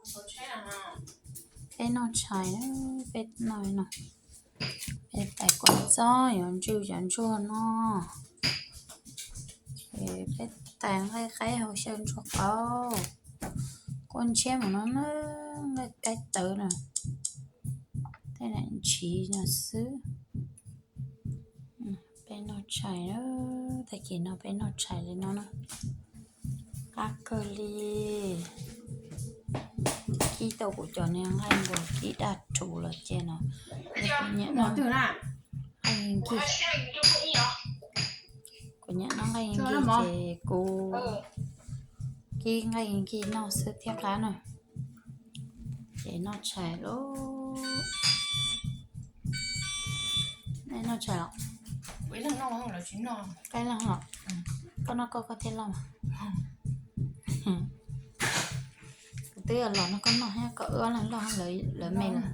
Peb noj tshais na, peb noj no. Peb tais kua txob, yuav ntswj cov ntsuag no. Peb tais nqaij qaib hauv xyaw ntsuag qaub. Kua ntshiab mus no na, nqaij qaib tawv na. Tej nam ntshiv no xwb. Peb noj tshais, tag kis no peb noj tshais li no na. Qab kawg li. Kib tau kuv cov niag nqaij npua kib daj rhuv los ces no. Kuv nyiam noj nqaij nkig ces kuv kib nqaij nkig noj xwb thiab qab na. Ces noj tshais lauj. Nej noj tshais los? Qaib loj los? Koj noj koj, koj thiaj loj mas. Kuv twb los noj koj noj thiab, koj wb ob leeg loj, lawv me lawm.